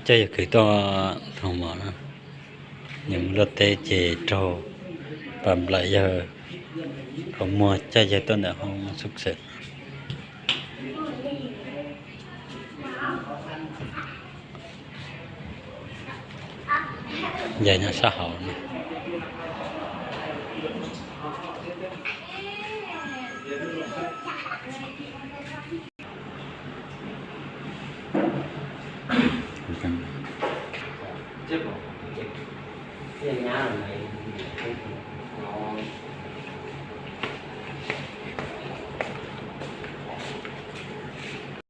Coj yawg kwv tuaj thaum mom na, nws mus luaj teb ces raug pas nplaim yawg kom muag coj yawg tuaj ntawm hoob xub xeem. Yawg nyob sab hauv no.